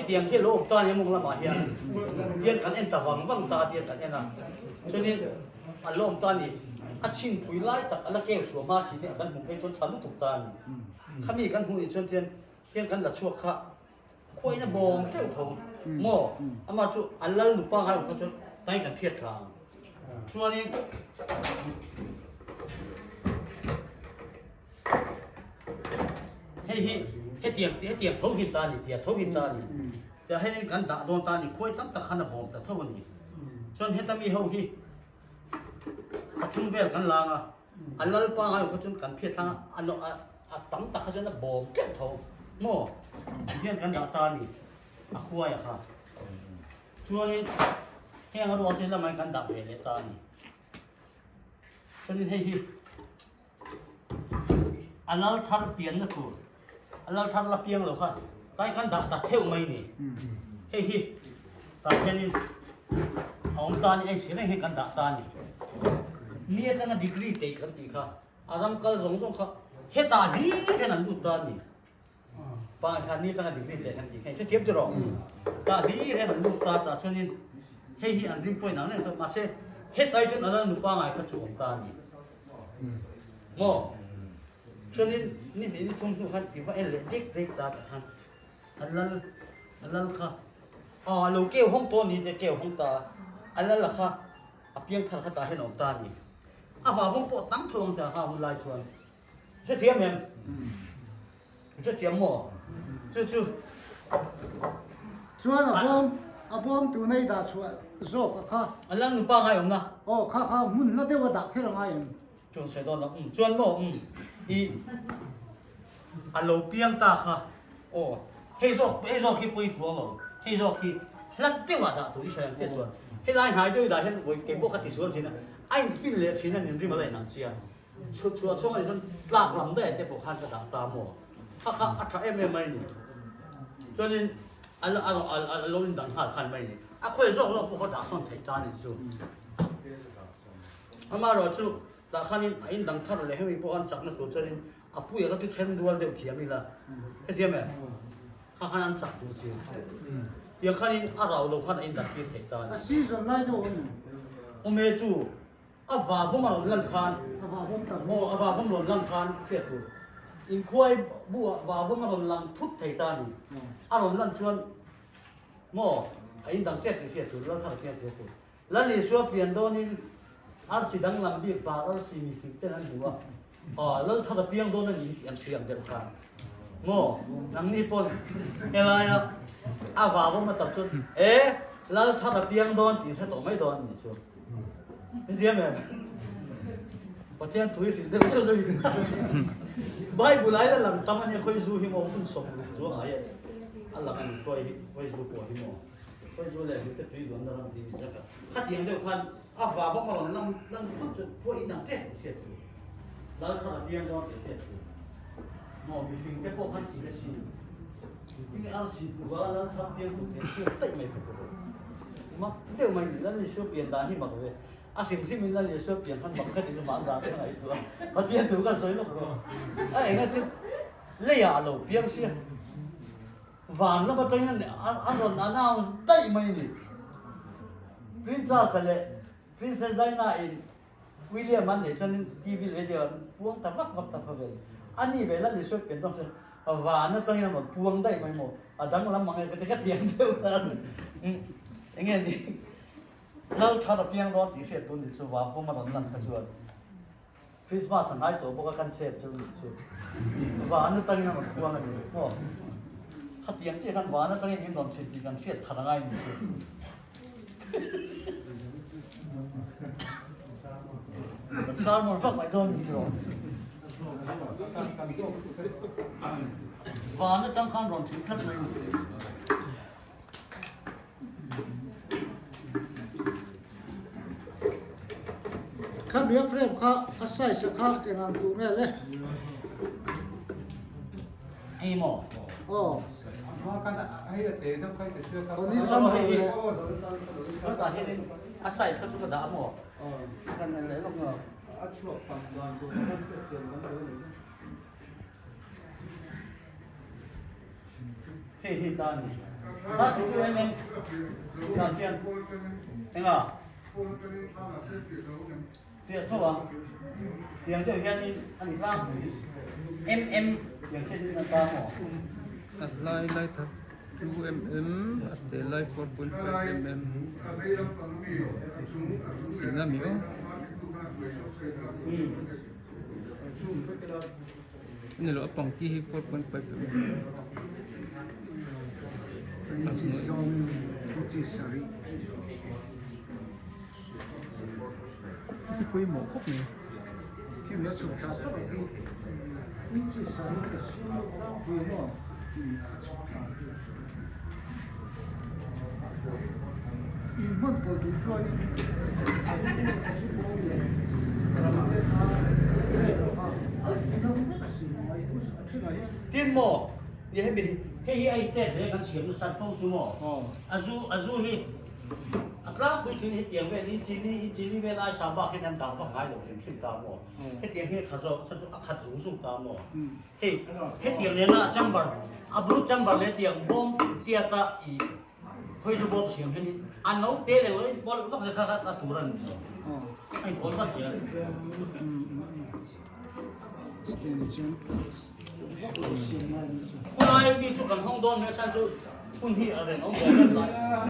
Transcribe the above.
Khitiang khi a lo awm ta a ni mawng lamah hian tiang kan en ta vang vang ta a tiang kan en a. Chuanin a lo awm ta a ni. A chhinpui lai tak a la keu chhuah hma si nia kan hmuh phei chuan tha lutuk ta a ni. Khami kan hmuh nih chuan tian tiang kan la chhuak kha khuain a bawm teuh tho maw? Amah chu a lal nupa ngai awm kha chuan tain kan phiat thla ang. Chuanin hei hi hetiang hetiang tho hin ta a ni tia tho hin ta a ni. Tia henin kan dah dawn ta a ni khuai tam tak khan a bawm ta tho a ni. Chuan heta mi ho hi pathum vel kan lang a. A lalpa ngai kha chuan kan phiat thlang a, a a tam tak kha chuan a bawm teuh tho maw? Tihian kan dah ta a ni, a khuai a kha. Chuanin heng a ruang chu lamah kan dah ve leh ta a ni. Chuanin hei hi a lal thar pianna tur, a lal thar la piang lo kha tlai kan dah ta theuh mai ni. Hei hi tah hianin a awm ta a ni, a inchhir reng hian kan dah ta a ni. Ni atanga degree teih kan tih kha a ram kal zawng zawng kha hetah hlir hian an lut ta a ni. Pa kha ni atanga degree teih kan tih kha in hrethiam tiraw? Tah hlir hian an lut ta tah chuanin hei hi an rim pawhin ang reng tawh mahse hetai chuan a lal nupa ngai kha chu awm ta a ni. Maw? Chuanin ni hnih ni thum hnu khan i va en leh dek dek ta tah khan a lal a lal kha aw a lo keu hawng tawh a ni te keu hawng ta a lal a kha a piang thar kha tah hian a awm ta a ni. A vavawng pawh tam tho ang ta kha hun lai chuan. Hrethiam em? Hrethiam maw? Chu chu. Chuan a bawm a bawm tuna i dah chhuah zawk a kha. A lal nupa ngai awmna. Aw kha kha hmun hla deuh a dah kher a ngai em? Chuan sawi dawn lo. Um chuan maw um i a lo piang ta kha aw hei zawk hei zawk hi pawi chuang lo hei zawk hi hlat deuh ah dah tur i sawi ang che chuan helai hnai deuh dah hian vawi kei pawh kha ti sual thin a a in fin leh thin a nin rim a la inang sia chhut chhuah chhung a nih chuan tlak lam daih te pawh khan ka dah ta maw kha kha a tha em em mai ni chuanin a a a lo in dang nghal khan mai ni a khawi zawk zawk pawh kha dah sawn theih ta a nih chu. Amaherawh chu tah khanin a in dang thar leh hemi pawh an chakna tur chuanin a puia kha chu then rual deuh thiam ila hetiang em kha khan an chak tur chi tiang khanin a rau lo khan a in dang tir theih ta a ni. A season lai deuh awm em? Awm e chu a vavawm a rawn lan khan A vavawm tak aw a vavawm rawn lan khan hriat tur inkhuai buah vavawm a rawn lang thut thei ta a ni a rawn lan chuan maw a in dang chet tih hriat tur lal thar pian tur tur. Lal Isua pian dawnin arsi danglam bik var arsi mi fing ten an hmu a, aw Lal thar a piang dawn a ni tih an hria ang deuh khan. Maw? Nangni pawn helaia a vavawm a tak chuan e Lal thar a piang dawn tih hre tawh mai dawn a nih chu. I thiam em? Pathian thu i hrilh deuh deuh zui. Bible ai la lang tam a nia khawi zu hi maw hun sawm ruk chuang ai a lang a ni khawi hi khawi zu pawh hi maw. Khawi chu leh hnute tui duanna ram tih ni zak a, khatiang deuh khan a va vawm a rawn lam lan phut chu pawh in ang tep hriat tur. Lal thar a piang dawn tih hriat tur. Maw mifing te pawh khan tih a si. Miping arsi hmuh a lal thar piang tur tih hriat daih mai kha tur. Mak deuh mai ni, Lal Isua pian dan hi mak ve. A hrim hrim in Lal Isua pian khan mak kha ti chu mah zan kha ngaihtuah a. Pathian thu kan sawi lawk rawh. A enga chu leiah a lo piang sia. Van lam atangin a rawn announce daih mai a ni. Prince Charles-a leh Princess Diana-in William an neih chuanin TV leh radio an puang ta vak vak ta khawvel. A ni ve Lal Isua pian dawn chuan van atangin a rawn puang daih mai maw? A danglam mang e ka ti ka tiang deuh khan eng nge ni Lal thar a piang dawn tih hriat tun ni chu Vangpum a rawn lan kha chuan. Christmas a hnai tawh bawk a kan save chu nih chu van atangin a rawn puang a ni maw? Khatiang chiah khan van atangin min rawn chhit tih kan hriat thar angai nih chu. Kan sermon vak mai dawn nih chu. Van atang khan rawn chhit tlat mai ni. Kha bia frame kha a size a kha eng ang tur nge le? Hei maw? Aw. Aw ni cham ho le. A size kha chu ka dah maw? Kan en leh lawk maw? A chhuak tam dan tur kha hriat chian kan lo nei. Hei hi ta ni. 32 mm dan hian enga fiah tho ang tiang deuh hianin a ni tlangpui mm tiang hianin a ta maw. A hlai lai that 2 mm a tel lai 4.5 mm tihna mi aw. Ni lo a pangti hi 4.5 mm. Hi pawimawh khawp mai. Tin maw ni hemi hei hi a intet hle kan siam nasa fo chu maw a zu a zu hi A tlangpui thin hetiang vel in chini in chini vel ai sa bak hian an dang vak ngai lo hrim hrim ta maw? Hetiang hi a tha zawk chhan chu a khat zung zung ta maw? Hei hetiang nena chamber a bul chamber leh tiang bawm tiata i khawi chu bawm siam hian in a no te leh lo in pawlh vak zel kha kha a tur a ni lo a in pawlh vat zel. Khulai mi chu kan hawng dawn hmel chhan chu hun hi a ren awm ve reng lai.